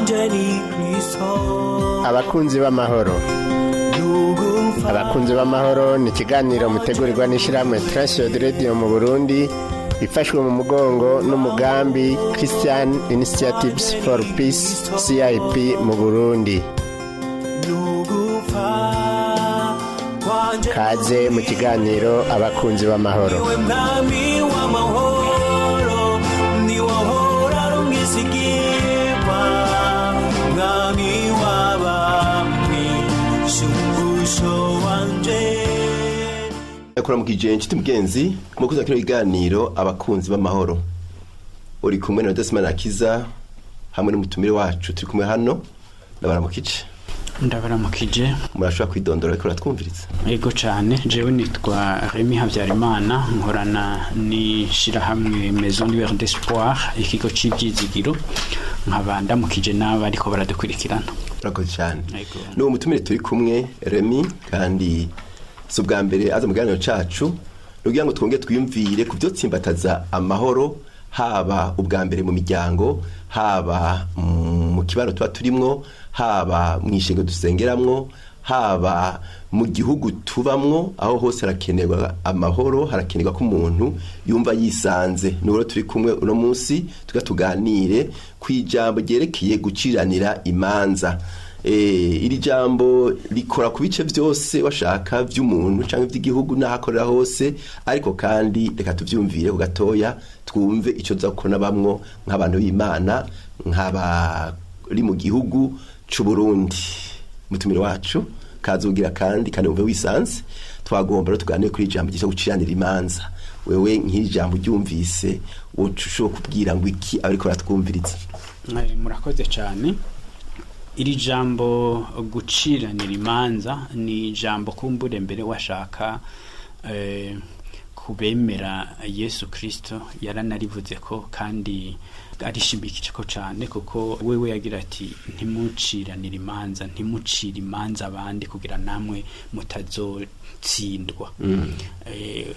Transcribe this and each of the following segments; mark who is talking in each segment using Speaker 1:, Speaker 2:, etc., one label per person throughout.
Speaker 1: Wanje ni Kristo.
Speaker 2: Abakunzi b'amahoro.
Speaker 1: Nugupfa.
Speaker 2: Abakunzi b'amahoro ni ikiganiro mutegurirwa n'ishyirahamwe Transworld Radio mu Burundi, ifashwe mu mugongo n'umugambi Christian Initiatives for Peace, CIP mu Burundi.
Speaker 1: Nugupfa kwanje.
Speaker 2: Kaze mu kiganiro Abakunzi b'amahoro.
Speaker 1: Niwe mwami w'amahoro, niwe ahora ari umwizigirwa, mwami w'abami, shumbusho wanje.
Speaker 3: Kuramukije inshuti mugenzi mukuza kino kiganiro Abakunzi b'amahoro. Uri kumwe na Desmond Akiza hamwe n'umutumire wacu turi kumwe hano. Ndabaramukije.
Speaker 4: Ndabaramukije.
Speaker 3: Murashobora kwidondora ariko uratwumviriza?
Speaker 4: Ego cyane, jewe nitwa Remy Habyarimana, nkorana n'ishirahamwe Maison Lueur d'Espoir, ikigo c'ivyizigiro. Nkaba ndamukije n'aba ariko baradukurikirana.
Speaker 3: Urakoze cyane.
Speaker 4: Ego.
Speaker 3: N'uwo mutumire turi kumwe Remy, kandi si ubwa mbere aza mu kiganiro cacu, ni ukugira ngo twongere twiyumvire ku vyotsimbataza amahoro, haba ubwa mbere mu miryango, haba mu kibano tuba turimwo, haba mu ishengo dusengeramwo, haba mu gihugu tubamwo. Aho hose harakenerwa amahoro, harakenerwa ko umuntu yumva yisanze. Ni turi kumwe uno munsi tuga tuganire ku ijambo ryerekeye guciranira imanza. Iri jambo rikora ku bice byose washaka by'umuntu cyangwa iby'igihugu n'aho akorera hose, ariko kandi reka tuvyumvire ku gatoya, twumve icyo tuza kubona bamwo nk'abantu b'Imana, nk'abari mu gihugu c'u Burundi. Mutumire wacu, kazugira kandi wumve wisanze. Twagomba rero tuganire kuri ijambo ryitwa guciranira imanza. Wewe nk'iri jambo uryumvise, woca ushobora kubwira ngo iki abariko baratwumviriza?
Speaker 4: Murakoze cyane. Iri jambo guciranira imanza ni ijambo kumbure mbere washaka kubemera Yesu Kristo yaranarivuze ko kandi arishimikije ko cyane, kuko wewe yagira ati: "Ntimuciranire imanza, ntimucire imanza abandi kugira namwe mutazotsindwa."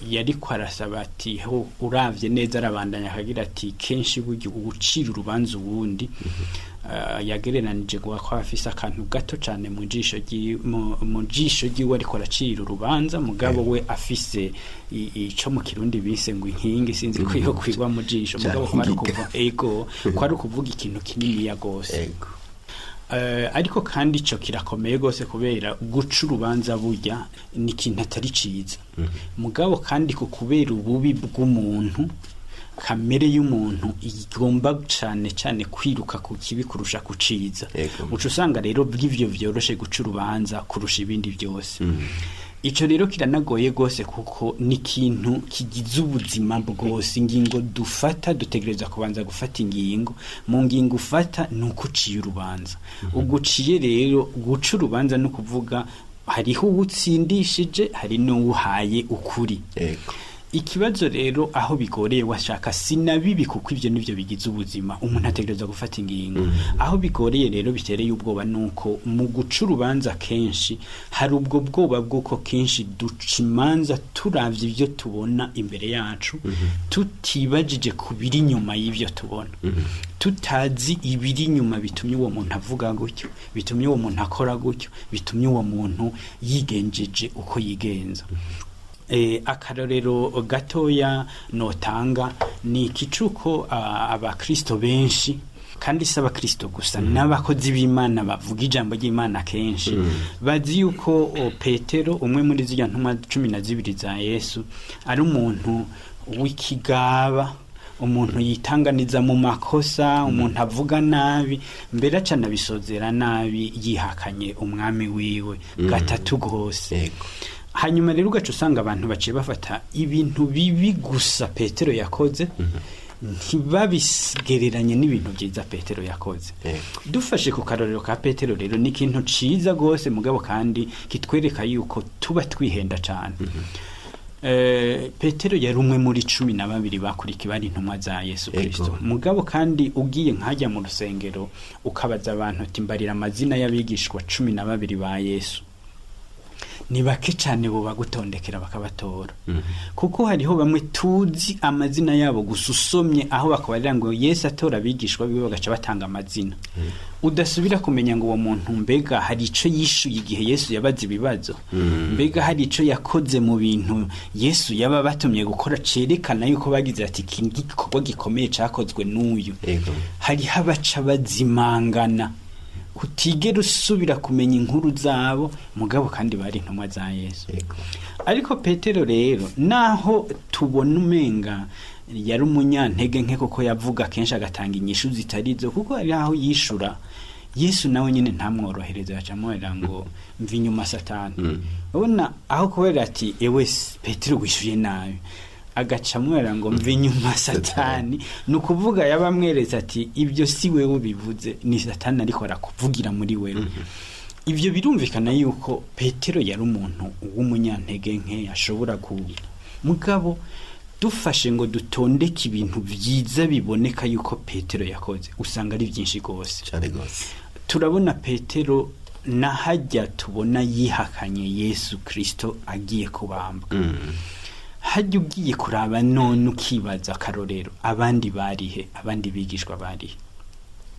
Speaker 4: Yariko arasaba ati ho uravye neza, arabandanya akagira ati kenshi burya ugucira urubanza uwundi, yagereranije guha ko afise akantu gato cane mu jisho ryiwe ariko aracira urubanza, mugabo we afise ico mu Kirundi bise ngo inkingi, sinzi ko iyo kwigwa mu jisho, mugabo ko ari
Speaker 3: Ingiga.
Speaker 4: ukuvuga ego, ko ari ukuvuga ikintu kininiya gose. Ariko kandi ico kirakomeye gose, kubera guca urubanza burya ni ikintu atari ciza, mugabo kandi ku kubera ububi bw'umuntu, kamere y'umuntu igomba cane cane kwiruka ku kibi kurusha ku ciza. Uca usanga rero bw'ivyo vyoroshe guca urubanza kurusha ibindi byose. Ico rero kiranagoye gose, kuko ni ikintu kigize ubuzima bwose. Ingingo dufata, dutegereza kubanza gufata ingingo. Mu ngingo ufata ni uko uciye urubanza. Uguciye rero, guca urubanza ni ukuvuga hariho uwutsindishije, hari n'uwuhaye ukuri. Ikibazo rero aho bigoreye washaka si na bibi, kuko ivyo nivyo bigize ubuzima, umuntu ategereza gufata ingingo. Aho bigoreye rero bitereye ubwoba nuko mu guca urubanza kenshi hari ubwo bwoba bw'uko kenshi duca imanza turavye ivyo tubona imbere yacu, tutibajije ku biri inyuma y'ivyo tubona, tutazi ibiri inyuma bitumye uwo muntu avuga gutyo, bitumye uwo muntu akora gutyo, bitumye uwo muntu yigenjeje uko yigenza. Akarorero gatoya notanga ni ikicuko abakristo benshi, kandi si abakristo gusa, n'abakozi b'Imana bavuga ijambo ry'Imana kenshi bazi yuko Petero, umwe muri zirya ntumwa 12 za Yesu, ari umuntu w'ikigaba, umuntu yitanganiza mu makosa, umuntu avuga nabi, mbere acanabisozera nabi yihakanye umwami wiwe gatatu rwose. Hanyuma rero ugaca usanga abantu baciye bafata ibintu bibi gusa Petero yakoze, ntibabigereranye n'ibintu byiza Petero yakoze. Dufashe ku karorero ka Petero rero, ni ikintu ciza rwose, mugabo kandi kitwereka yuko tuba twihenda cane. Petero yari umwe muri 12 bakurikiye, bari intumwa za Yesu Kristo. Mugabo kandi ugiye nkajya mu rusengero ukabaza abantu uti: "Mbarira amazina y'abigishwa 12 ba Yesu." Ni bake cyane bo bagutondekera bakabatora, kuko hariho bamwe tuzi amazina yabo gusa. Usomye aho bakabarira ngo Yesu atora abigishwa biwe, bagaca batanga amazina, udasubira kumenya ngo uwo muntu mbega hari ico yishuye igihe Yesu yabaza ibibazo, mbega hari ico yakoze mu bintu Yesu yaba batumye gukora cerekana yuko bagize ati iki gikorwa gikomeye cakozwe n'uyu. Hariho abaca bazimangana, utigera usubira kumenya inkuru zabo, mugabo kandi bari intumwa za Yesu. Ariko Petero rero, naho tubona umenga yari umunyantege nke, kuko yavuga kenshi agatanga inyishu zitari zo, kuko hari aho yishura Yesu nawe nyine ntamworohereze, acamubwira ngo mva inyuma Satani. Ubona aho kubera ati ewe Petero wishuye nabi, agaca amubwira ngo mva inyuma Satani. Ni ukuvuga yaba amweretse ati ibyo si wewe ubivuze, ni Satani ariko arakuvugira muri wewe. Ibyo birumvikana yuko Petero yari umuntu w'umunyantege nke ashobora ku mugabo dufashe ngo dutondeke ibintu byiza biboneka yuko Petero yakoze, usanga ari byinshi rwose.
Speaker 3: Cyane rwose.
Speaker 4: Turabona Petero nahajya tubona yihakanye Yesu Kirisito agiye kubambwa. Hajya ugiye kuraba none ukibaza akarorero, abandi barihe? Abandi bigishwa barihe?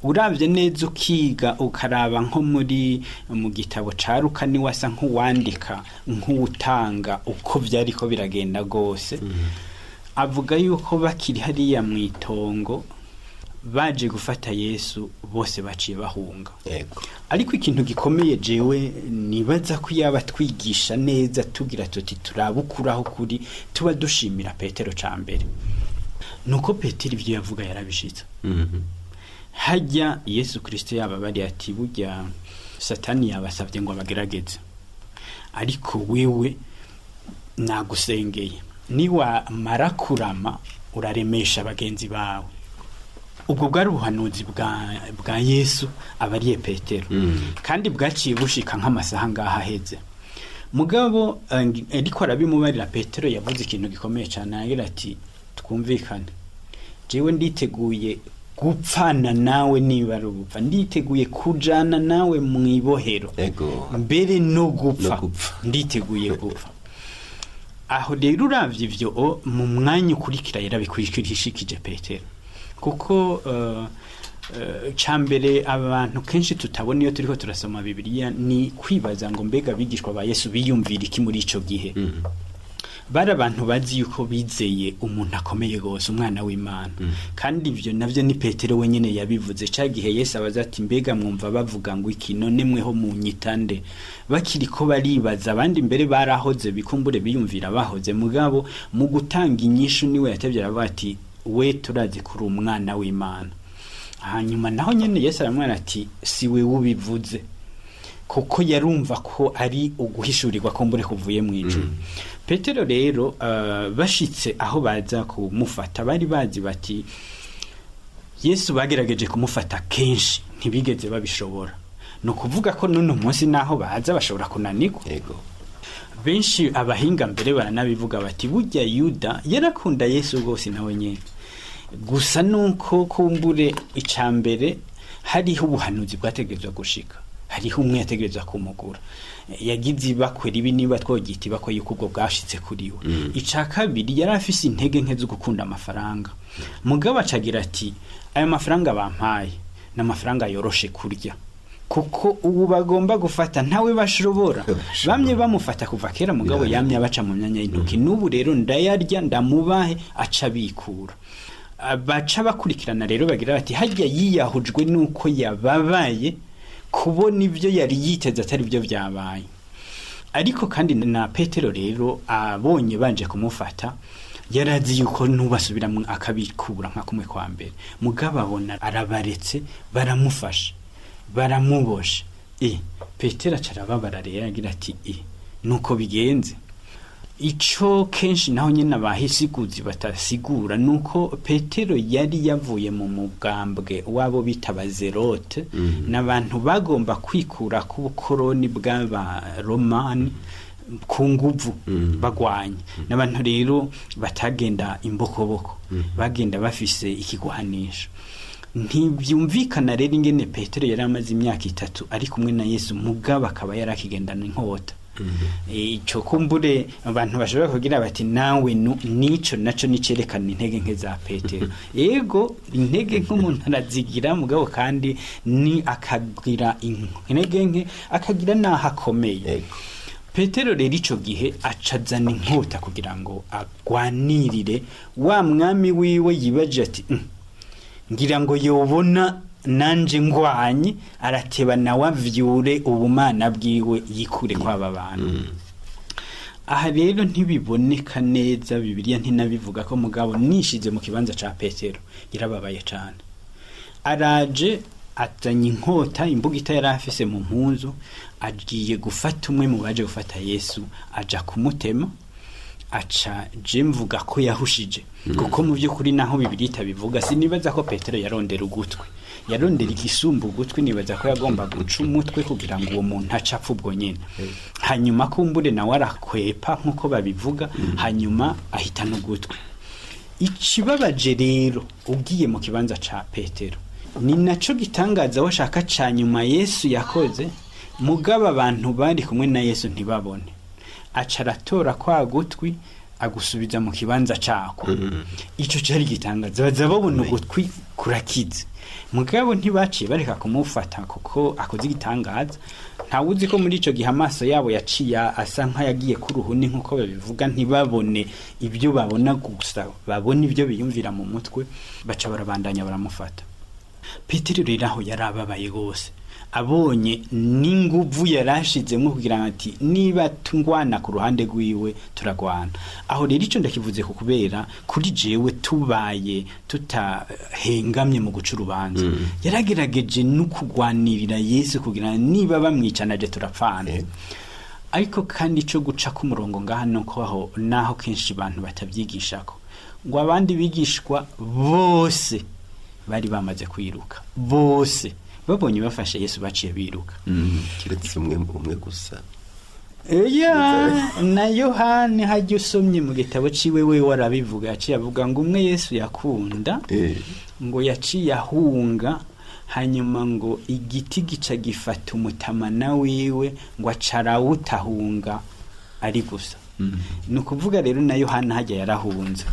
Speaker 4: Urabye neza ukiga ukaraba nko muri mu gitabo ca Luka, niwe asa nk'uwandika nk'uwutanga uko byariko biragenda rwose. Avuga yuko bakiri hariya mu itongo baje gufata Yesu, bose baciye bahunga. Ariko ikintu gikomeye jewe nibaza ko yaba twigisha neza tugira tuti turabukuraho kuri tuba dushimira Petero ca mbere, nuko Petero ibyo yavuga yarabishitse. Hajya Yesu Kirisito yaba bari ati burya Satani yabasabye ngo abagerageze, ariko wewe nagusengeye, niwamara kurama uraremesha bagenzi bawe. Ubwo bwari ubuhanuzi bwa Yesu abariye Petero, kandi bwaciye bushika nk'amasaha ngaha aheze. Mugabo ariko arabimubarira, Petero yavuze ikintu gikomeye cyane, aragira ati twumvikane, jewe nditeguye gupfana nawe niba ari ugupfa, nditeguye kujana nawe mu ibohero, mbere no gupfa,
Speaker 3: No gupfa.
Speaker 4: nditeguye gupfa. Aho rero uravye ivyo mu mwanya ukurikira yarabikurikishikije Petero, kuko ca mbere abantu kenshi tutabona iyo turiko turasoma Bibiliya ni kwibaza ngo mbega abigishwa ba Yesu biyumvira iki muri ico gihe. Bari abantu bazi yuko bizeye umuntu akomeye rwose, umwana w'Imana. Kandi ibyo navyo ni Petero wenyine yabivuze ca gihe Yesu abaza ati mbega mwumva bavuga ngo iki? None mweho munyitande? Bakiri ko baribaza, abandi mbere barahoze bikumbure biyumvira bahoze, mugabo mu gutanga inyishu niwe yatevye aravuga ati we turazi kuri umwana w'Imana. Hanyuma naho nyene Yesu aramubwira ati si we ubivuze, kuko yarumva ko ari uguhishurirwa kumbure kuvuye mu ijuru. Petero rero bashitse aho baza kumufata, bari bazi bati Yesu bagerageje kumufata kenshi ntibigeze babishobora, ni ukuvuga ko n'uno munsi naho baza bashobora kunanirwa. Benshi abahinga mbere baranabivuga bati burya Yuda yarakunda Yesu rwose nawe nyene, gusa nuko kumbure ica mbere hariho ubuhanuzi bwategerezwa gushika, hariho umwe yategerezwa kumugura, yagize ibakwe ribi, niba twogita ibakwe yuko ubwo bwashitse kuri we. Ica kabiri, yari afise intege nke zo gukunda amafaranga, mugabo acagira ati ayo mafaranga bampaye ni amafaranga yoroshe kurya, kuko ubu bagomba gufata ntawe bashobora. Bamye bamufata kuva kera, mugabo yamye abaca mu myanya y'intoki, n'ubu rero ndayarya ndamubahe aca bikura. Baca bakurikirana rero bagira bati hajya yiyahujwe nuko yababaye kubona ibyo yari yiteze atari byo byabaye. Ariko kandi na Petero rero abonye banje kumufata, yarazi yuko nubasubiramwo akabikura nka kumwe kwa mbere, mugabo abona arabaretse, baramufashe, baramuboshe. Petero aca arababara rero, agira ati nuko bigenze. Ico kenshi naho nyene abahisiguzi batasigura nuko Petero yari yavuye mu mugambwe wabo bita abazerote, n'abantu bagomba kwikura ku bukoroni bw'abaromani ku nguvu, bagwanye n'abantu rero batagenda imbokoboko, bagenda bafise ikigwanisho. Ntibyumvikana rero ingene Petero yari amaze imyaka 3 ari kumwe na Yesu, mugabo akaba yari akigendana inkota. Ico kumbure abantu bashobora kugira bati nawe nico naco nicerekana intege nke za Petero. Yego, intege nk'umuntu arazigira, mugabo kandi ni akagira intege nke akagira n'aho akomeye. Petero rero ico gihe acazana inkota kugira ngo agwanirire wa mwami wiwe. Yibaje ati: Ngira ngo yobona nanje ngwanye, arateba nawe avyure ubumana bwiwe, yikure kw'aba bantu." Aha rero ntibiboneka neza, Bibiliya ntinabivuga ko, mugabo nishize mu kibanza ca Petero, yarababaye cane. Araje azanye inkota, imbugita yari afise mu mpuzu, agiye gufata umwe mu baje gufata Yesu, aja kumutema. Aca je mvuga ko yahushije, kuko mu by'ukuri naho Bibiliya itabivuga, sinibaza ko Petero yarondera ugutwi, yarondera igisumba ugutwi. Nibaza ko yagomba guca umutwe kugira ngo uwo muntu ace apfa ubwo nyene. Hanyuma kumbure nawe arakwepa nk'uko babivuga, hanyuma ahitana ugutwi. Ikibabaje rero, ugiye mu kibanza ca Petero, ni naco gitangaza washaka ca nyuma Yesu yakoze, mugabo abantu bari kumwe na Yesu ntibabone. Aca aratora kwa gutwi, agusubiza mu kibanza cako. Ico cari gitangaza, baza babona ugutwi kurakize, mugabo ntibaciye bareka kumufata kuko akoze igitangaza. Ntawuzi ko muri ico gihe amaso yabo yaciye asa nk'ayagiye ku ruhuni nk'uko babivuga, ntibabone ibyo babona gusa, babona ibyo biyumvira mu mutwe. Baca barabandanya baramufata. Petero rero aho yarababaye rwose, abonye n'inguvu yarashizemo kugira ngo ati niba tungwana ku ruhande rwiwe turagwana. Aho rero icyo ndakivuze ku kubera kuri jewe tubaye tutahengamye mu guca urubanza, yaragerageje no kugwanirira Yesu kugira ngo niba bamwicanaje turapfana. Ariko kandi ico guca k'umurongo ngaha nuko aho naho kenshi abantu batabyigishako, ngo abandi bigishwa bose bari bamaze kwiruka, bose babonye bafashe Yesu baciye biruka.
Speaker 3: Kiretse umwe umwe gusa.
Speaker 4: Eya, na Yohani hajya usomye mu gitabo ciwe, we warabivuga, yaciye avuga ngo umwe Yesu yakunda ngo yaciye ahunga, hanyuma ngo igiti gica gifata umutamana wiwe, ngo acarawutahunga ari gusa. Ni ukuvuga rero na Yohana hajya yarahunze,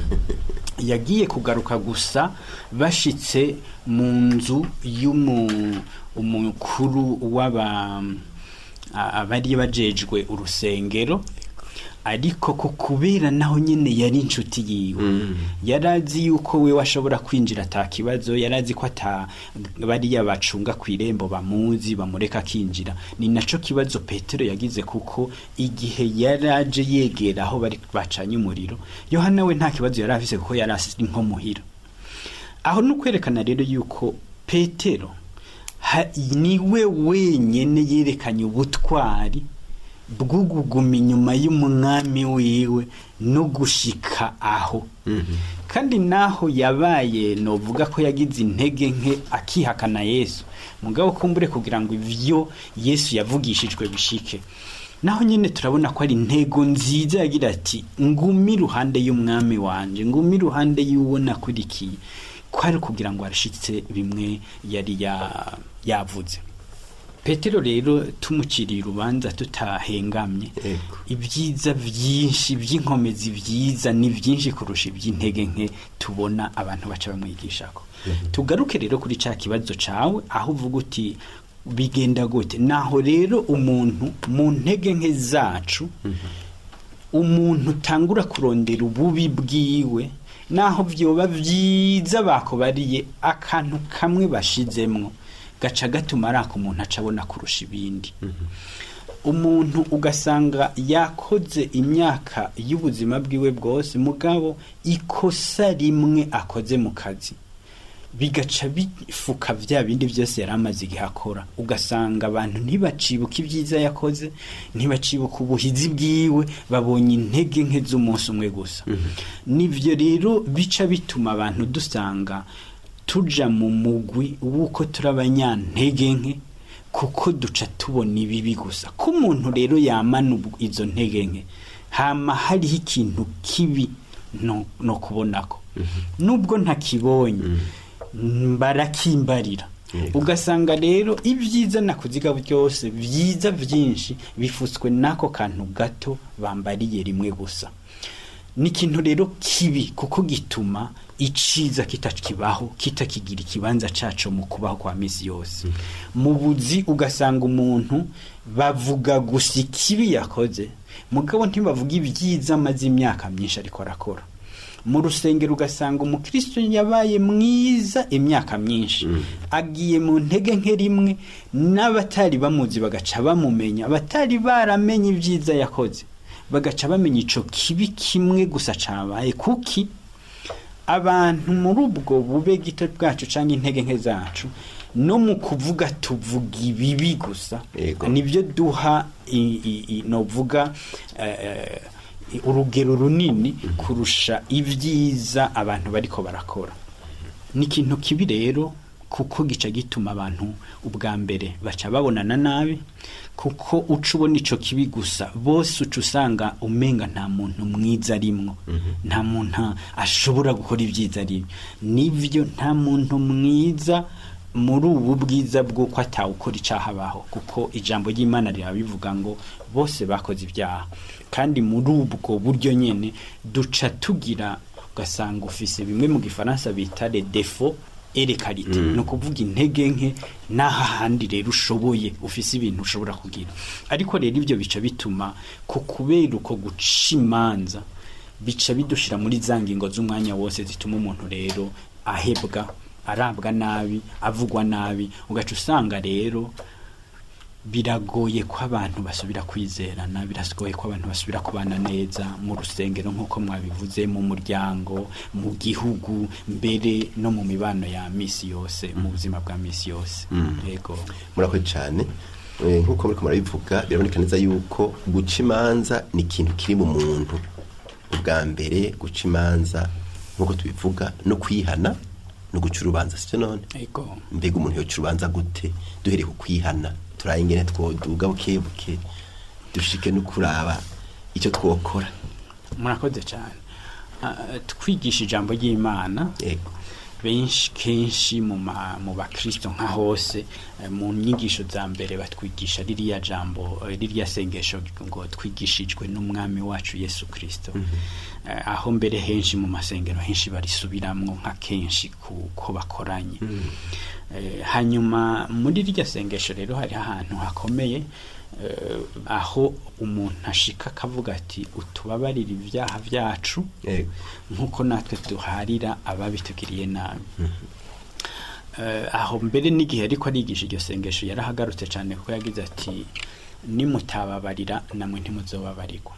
Speaker 4: yagiye kugaruka gusa bashitse mu nzu y'umukuru w'aba abari bajejwe urusengero. Ariko ko kubera naho nyene yari inshuti yiwe, yarazi yuko we washobora kwinjira ata kibazo, yarazi ko ata bariya bacunga ku irembo bamuzi, bamureka akinjira. Ni naco kibazo Petero yagize, kuko igihe yaraje yegera aho bari bacanye umuriro, Yohana we nta kibazo yari afise kuko yari asi nko muhira. Aho ni ukwerekana rero yuko Petero niwe wenyene yerekanye ubutwari bwo kuguma inyuma y'umwami wiwe no gushika aho. Kandi naho yabaye novuga ko yagize intege nke akihakana Yesu, mugabo kumbure kugira ngo ivyo Yesu yavugishijwe bishike, naho nyine turabona ko ari intego nziza. Yagira ati ngumi iruhande y'umwami wanje, ngumi iruhande y'uwo nakurikiye, ko ari kugira ngo arashitse bimwe yari yavuze. Petero rero tumuciriye urubanza tutahengamye, ibyiza byinshi by'inkomezi byiza ni byinshi kurusha iby'intege nke tubona abantu baca bamwigishako. Tugaruke rero kuri ca kibazo cawe, aho uvuga uti bigenda gute? Naho rero umuntu mu ntege nke zacu, umuntu utangura kurondera ububi bwiwe, naho vyoba vyiza bakubariye, akantu kamwe bashizemwo gaca gatuma araka umuntu aca abona kurusha ibindi. Umuntu ugasanga yakoze imyaka y'ubuzima bwiwe bwose, mugabo ikosa rimwe akoze mu kazi bigaca bifuka vya bindi byose yari amaze igihe akora. Ugasanga abantu ntibacibuka ibyiza yakoze, ntibacibuka ubuhizi bwiwe, babonye intege nke z'umunsi umwe gusa. Nivyo rero bica bituma abantu dusanga tuja mu mugwi w'uko turi abanyantege nke, kuko duca tubona ibibi gusa. Ko umuntu rero yamana izo ntege nke, hama hariho ikintu kibi no kubonako, nubwo ntakibonye barakimbarira. Ugasanga rero ibyiza nakuziga byose byiza byinshi bifutswe n'ako kantu gato bambariye rimwe gusa. Ni ikintu rero kibi, kuko gituma iciza kitakibaho, kitakigira ikibanza caco mu kubaho kwa misi yose. Mu buzi ugasanga umuntu bavuga gusa ikibi yakoze, mugabo ntibavuga ibyiza amaze imyaka myinshi ariko arakora. Mu rusengero ugasanga umukristo yabaye mwiza imyaka myinshi, agiye mu ntege nke rimwe, n'abatari bamuzi bagaca bamumenya, abatari baramenye ibyiza yakoze bagaca bamenya ico kibi kimwe gusa cabaye. Kuki abantu muri ubwo bube gito bwacu canke intege nke zacu, no mu kuvuga tuvuga ibibi gusa? Nibyo duha novuga urugero runini kurusha ibyiza abantu bariko barakora. Ni ikintu kibi rero, kuko gica gituma abantu ubwa mbere baca babonana nabi, kuko uca ubona ico kibi gusa, bose uca usanga umenga nta muntu mwiza arimwo, nta muntu ashobora gukora ibyiza arimwo. Nivyo, nta muntu mwiza muri ubu bwiza bw'uko atawukora icaha abaho, kuko ijambo ry'Imana rirabivuga ngo bose bakoze ibyaha. Kandi muri ubwo buryo nyene duca tugira, ugasanga ufise bimwe mu gifaransa bita les défauts et les qualités, ni ukuvuga intege nke n'aho ahandi rero ushoboye, ufise ibintu ushobora kugira. Ariko rero ibyo bica bituma ku kubera uko guca imanza, bica bidushira muri za ngingo z'umwanya wose zituma umuntu rero ahebwa, arabwa nabi, avugwa nabi. Ugaca usanga rero biragoye ko abantu basubira kwizerana, biragoye ko abantu basubira kubana neza mu rusengero nk'uko mwabivuze, mu muryango, mu gihugu, mbere no mu mibano ya misi yose, mu buzima bwa misi yose. Yego.
Speaker 3: Murakoze cyane. Nk'uko muriko murabivuga, biraboneka neza yuko guca imanza ni ikintu kiri mu muntu. Ubwa mbere guca imanza, nk'uko tubivuga, no kwihana no guca urubanza, sicyo none?
Speaker 4: Yego.
Speaker 3: Mbega umuntu yoca urubanza gute? Duhereye ku kwihana, turaye ingene twoduga buke buke dushike no kuraba icyo twokora.
Speaker 4: Murakoze cyane. Twigisha ijambo ry'Imana benshi kenshi mu bakristo nka hose, mu nyigisho za mbere batwigisha ririya jambo, ririya sengesho ngo twigishijwe n'umwami wacu Yesu Kristo. Aho mbere henshi mu masengero henshi barisubiramwo nka kenshi kuko bakoranye. Hanyuma muri rirya sengesho rero hari ahantu hakomeye, aho umuntu ashika akavuga ati: "Utubabarire ibyaha byacu nk'uko natwe duharira ababitugiriye nabi." Aho mbere n'igihe ariko arigisha iryo sengesho yarahagarutse cyane, kuko yagize ati: "Nimutababarira namwe ntimuzobabarirwa."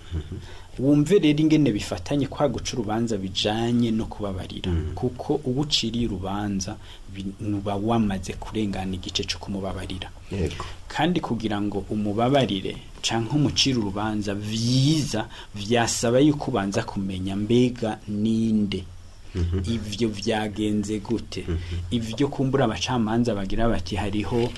Speaker 4: Wumve rero ingene bifatanye kwa guca urubanza bijanye no kubabarira, kuko uba uciriye urubanza uba wamaze kurengana igice cyo kumubabarira. Kandi kugira ngo umubabarire canke umucire urubanza vyiza, vyasaba yuko ubanza kumenya mbega ninde, ivyo vyagenze gute. Ivyo kumbura abacamanza bagira bati hariho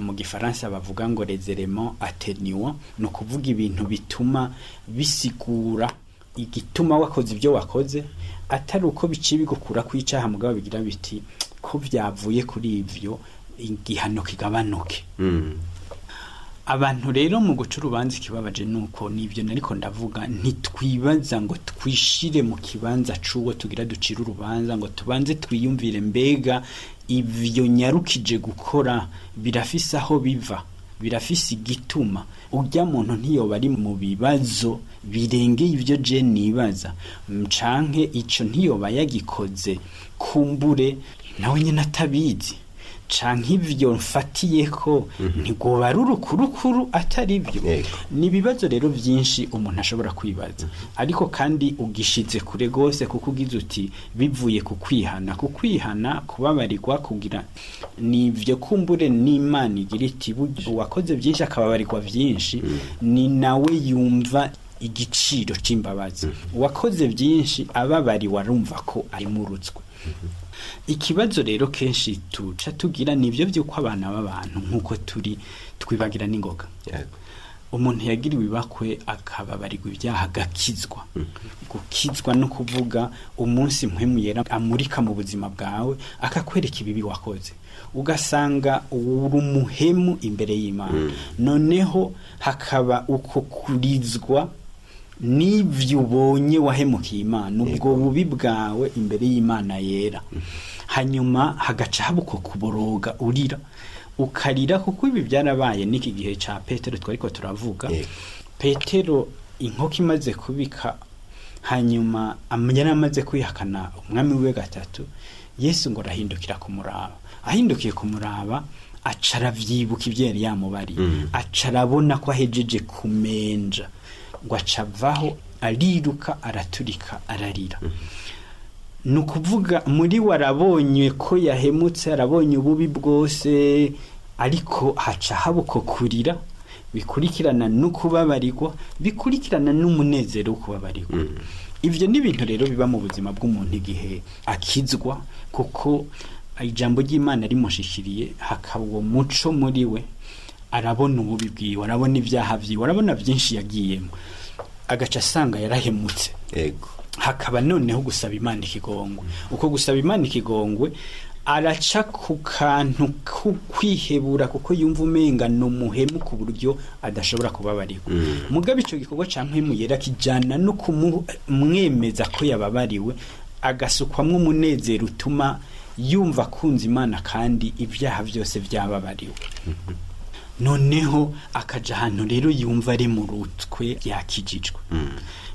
Speaker 4: mu gifaransa bavuga ngo les éléments atténuants, ni ukuvuga ibintu bituma bisigura igituma wakoze ibyo wakoze, atari uko biciye bigukura kw'icaha, mugabo bigira biti ko vyavuye kuri ivyo, igihano kigabanuke. Abantu rero mu guca urubanza, ikibabaje nuko nibyo nariko ndavuga, ntitwibaza ngo twishire mu kibanza c'uwo tugira ducire urubanza, ngo tubanze twiyumvire: mbega ivyo nyarukije gukora birafise aho biva, birafise igituma? Urya muntu ntiyoba ari mu bibazo birengeye ivyo je nibaza, canke ico ntiyoba yagikoze kumbure nawe nyene atabizi, canke ivyo mfatiyeko ntigoba ari urukurukuru atari byo? Ni ibibazo rero byinshi umuntu ashobora kwibaza. Ariko kandi ugishize kure gose, kuko ugize uti bivuye ku kwihana, ku kwihana, kubabarirwa, kugira nivyo kumbure n'Imana igira iti "Burya uwakoze byinshi akababarirwa byinshi, ni nawe yumva igiciro c'imbabazi." Uwakoze byinshi ababariwe arumva ko arimurutswe. Ikibazo rero kenshi tuca tugira nivyo vy'uko abana b'abantu nk'uko turi twibagira n'ingoga. Umuntu yagiriwe ibakwe akababarirwa ibyaha, agakizwa. Gukizwa no kuvuga umunsi Mpwemu Yera amurika mu buzima bwawe, akakwereka ibibi wakoze, ugasanga uri umuhemu imbere y'Imana. Noneho hakaba uko kurizwa n'ibyo ubonye wahemukiye Imana, ubwo bubi bwawe imbere y'Imana yera. Hanyuma hagaca haba uko kuboroga, urira, ukarira, kuko ibi byarabaye n'iki gihe cya Petero twariko turavuga. Petero inkoko imaze kubika, hanyuma yari amaze kwihakana Umwami we gatatu, Yesu ngo arahindukira kumuraba. Ahindukiye kumuraba, aca aravyibuka ibyo yari yamubariye, aca arabona ko ahejeje kumenja, ngo aca avaho ariruka, araturika ararira. Ni ukuvuga muri we arabonye ko yahemutse, arabonye ububi bwose, ariko haca haba uko kurira bikurikirana no kubabarirwa, bikurikirana n'umunezero wo kubabarirwa. Ibyo ni ibintu rero biba mu buzima bw'umuntu igihe akizwa, kuko ijambo ry'Imana rimushikiriye, hakaba uwo muco muri we, arabona ububi bwiwe, arabona ibyaha byiwe, arabona byinshi yagiyemo, agaca asanga yarahemutse. Hakaba noneho gusaba Imana ikigongwe. Uko gusaba Imana ikigongwe, araca ku kantu ko kwihebura, kuko yumva umenga ni umuhemu ku buryo adashobora kubabarirwa. Mugabo icyo gikorwa cya Mpwemu Yera kijyana no kumwemeza ko yababariwe, agasukwamwo umunezero utuma yumva akunze Imana kandi ibyaha byose byababariwe. Noneho akaja ahantu rero yumva ari mu rutwe, yakijijwe.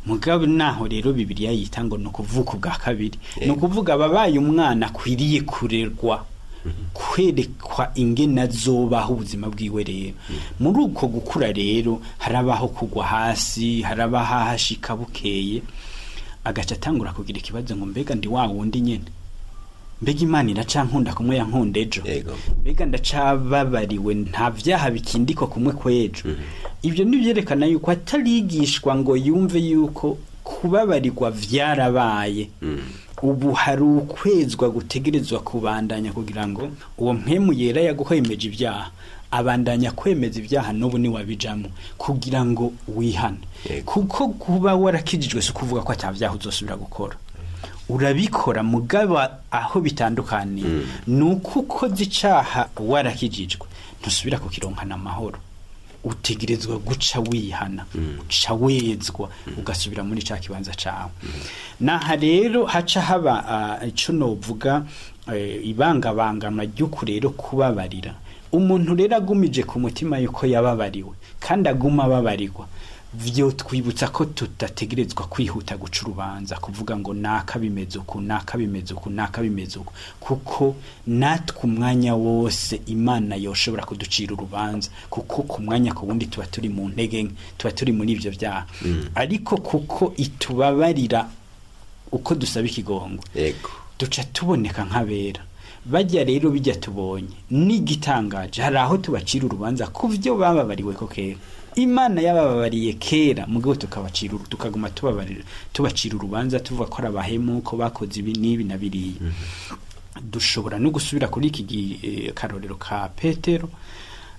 Speaker 4: Mugabo naho rero Bibiliya yita ngo ni ukuvuka ubwa kabiri, ni ukuvuga ababaye umwana akwiriye kurerwa, kwerekwa ingene azobaho ubuzima bwiwe. Rero muri uko gukura rero harabaho kugwa hasi, harabaho ahashika bukeye agaca atangura kugira ikibazo ngo: "Mbega ndi wa wundi nyene? Mbega Imana iracankunda kumwe yankunda ejo? Mbega ndacababariwe? Nta vyaha bikindikwa kumwe kw'ejo?" Ibyo ntibyerekana yuko atarigishwa ngo yumve yuko kubabarirwa vyarabaye, ubu hari ukwezwa gutegerezwa kubandanya, kugira ngo uwo Mpwemu Yera yaguhwemeje ibyaha abandanya kwemeza ibyaha n'ubu niwabijamo, kugira ngo wihane. Kuko kuba warakijijwe si ukuvuga ko ata vyaha uzosubira gukora. Urabikora, mugabo aho bitandukaniye ni uko ukoze icaha warakijijwe ntusubira kukironkana amahoro, utegerezwa guca wihana, uca wezwa, ugasubira muri ca kibanza cawe. Naha rero haca haba ico novuga ibangabanganwa ry'uku rero kubabarira. Umuntu rero agumije ku mutima yuko yababariwe kandi aguma ababarirwa, vyo twibutsa ko tudategerezwa kwihuta guca urubanza, kuvuga ngo naka bimeze uku, naka bimeze uku, naka bimeze uku, kuko natwe umwanya wose Imana yoshobora kuducira urubanza, kuko ku mwanya ku wundi tuba turi mu ntege nke, tuba turi muri ivyo vyaha. Ariko kuko itubabarira uko dusaba ikigongo, duca tuboneka nk'abera. Bajya rero bijya tubonye n'igitangaje, hari aho tubacira urubanza ku byo bababariwe ko kera, Imana yabababariye kera, mugabo tukabacira tukaguma tubabarira, tubacira urubanza, tuvuga ko ari abahemu, ko bakoze ibi n'ibi na biriya. Dushobora no gusubira kuri iki karorero ka Petero.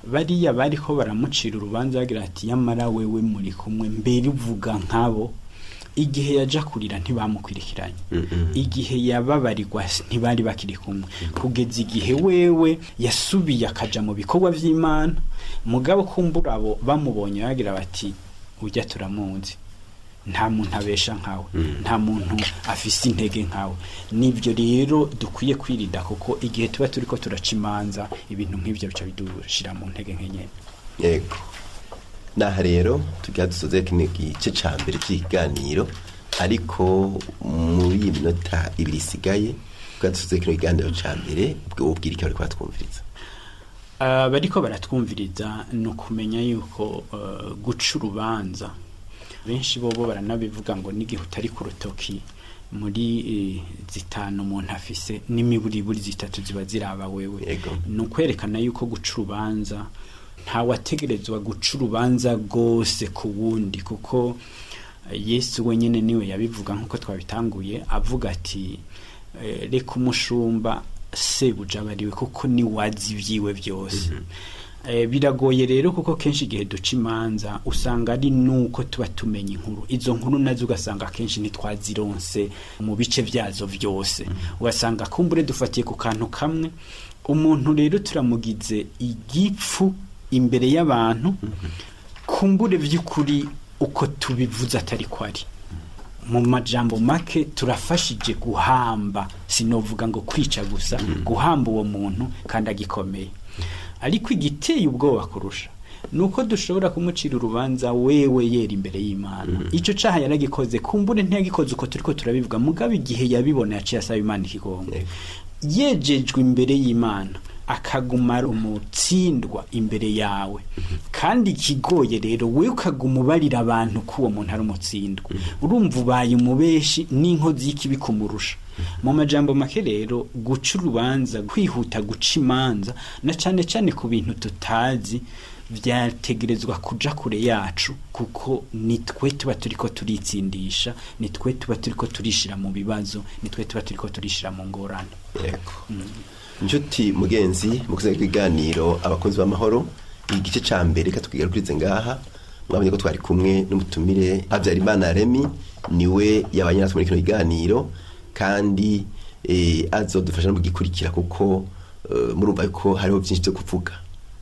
Speaker 4: Bariya bariko baramucira urubanza bagira ati: "Yamara wewe muri kumwe, mbere uvuga nkabo." Igihe yaja kurira ntibamukwirikiranye, igihe yababarirwa ntibari bakiri kumwe, kugeza igihe wewe yasubiye akaja mu bikorwa vy'Imana. Mugabo kumbura abo bamubonye bagira bati: "Ujya turamuzi, nta muntu abesha nkawe, nta muntu afise intege nkawe." Nibyo rero dukwiye kwirinda, kuko igihe tuba turiko turaca imanza, ibintu nk'ivyo bica bidushira mu ntege nke nyene.
Speaker 3: Yego, naha rero tugira dusoze kino gice ca mbere cy'ikiganiro, ariko muri iyi minota 2 isigaye tugira dusoze kino kiganiro ca mbere, ubwo ubwira icyo bariko baratwumviriza.
Speaker 4: Bariko baratwumviriza, ni ukumenya yuko guca urubanza, benshi bobo baranabivuga ngo n'igihe utari ku rutoki muri zitanu umuntu afise, n'imiburiburi zitatu ziba ziraba wewe. Ni ukwerekana yuko guca urubanza, ntawategerezwa guca urubanza rwose ku wundi, kuko Yesu wenyine niwe yabivuga nk'uko twabitanguye, avuga ati: "Reka umushumba sebuja aba ariwe, kuko ni wazi ibyiwe byose." Biragoye rero kuko kenshi igihe duca imanza usanga ari nuko tuba tumenya inkuru, izo nkuru nazo ugasanga kenshi ntitwazironse mu bice byazo byose, ugasanga kumbure dufatiye ku kantu kamwe. Umuntu rero turamugize igipfu imbere y'abantu, kumbure by'ukuri uko tubivuze atari ko ari. Mu majambo make, turafashije guhamba, sinovuga ngo kwica gusa, guhamba uwo muntu kandi agikomeye. Ariko igiteye ubwoba kurusha nuko dushobora kumucira urubanza wewe yera imbere y'Imana. Ico caha yaragikoze, kumbure ntiyagikoze uko turiko turabivuga, mugabo igihe yabibona yaciye asaba Imana ikigongo, yejejwe imbere y'Imana, akaguma ari umutsindwa imbere yawe. Kandi ikigoye rero, wewe ukaguma ubarira abantu ko uwo muntu ari umutsindwa, urumva ubaye umubeshi n'inkozi y'ikibi kumurusha. Mu majambo make rero, guca urubanza, kwihuta guca imanza, na cane cane ku bintu tutazi, vyategerezwa kuja kure yacu, kuko nitwe tuba turiko turitsindisha, nitwe tuba turiko turishira mu bibazo, nitwe tuba turiko turishira mu ngorane.
Speaker 3: Yego. Inshuti mugenzi mukuze ibiganiro abakunzi b'amahoro, igice ca mbere reka tukigarukirize ngaha. Mwabonye ko twari kumwe n'umutumire Habyarimana Remy, niwe yabanye natwe muri kino kiganiro, kandi azodufasha no kugikurikira, kuko murumva yuko hariho byinshi byo kuvuga.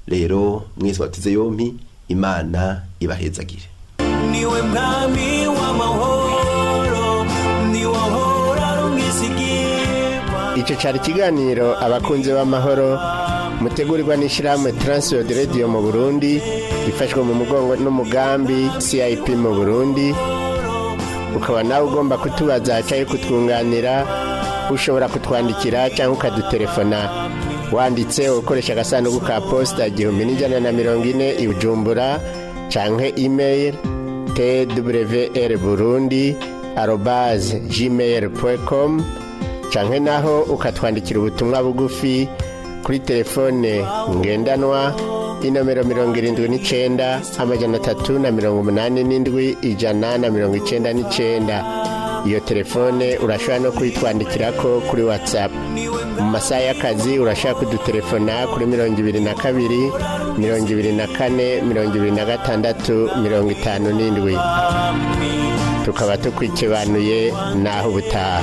Speaker 3: Rero mwese bateze yompi, Imana ibahezagire.
Speaker 1: Niwe mwami w'amahoro, niwe ahora ari umwizigirwa.
Speaker 2: Icyo cyari ikiganiro abakunzi b'amahoro mutegurirwa n'ishyirahamwe Transworld Radio mu Burundi, ifashwe mu mugongo n'umugambi CIP mu Burundi. Ukaba nawe ugomba kutubaza cyangwa kutwunganira, ushobora kutwandikira cyangwa ukadutelefona wanditse ukoresha agasanduku ka posita 1140 i Bujumbura, canke email twrburundi@gmail.com, canke naho ukatwandikira ubutumwa bugufi kuri telefone ngendanwa inomero 79 387 199. Iyo telefone urashobora no kuyitwandikirako kuri WhatsApp. Mu masaha y'akazi urashobora kudutelefona kuri 22 24 26 57. Tukaba tukwikibanuye naho ubutaha.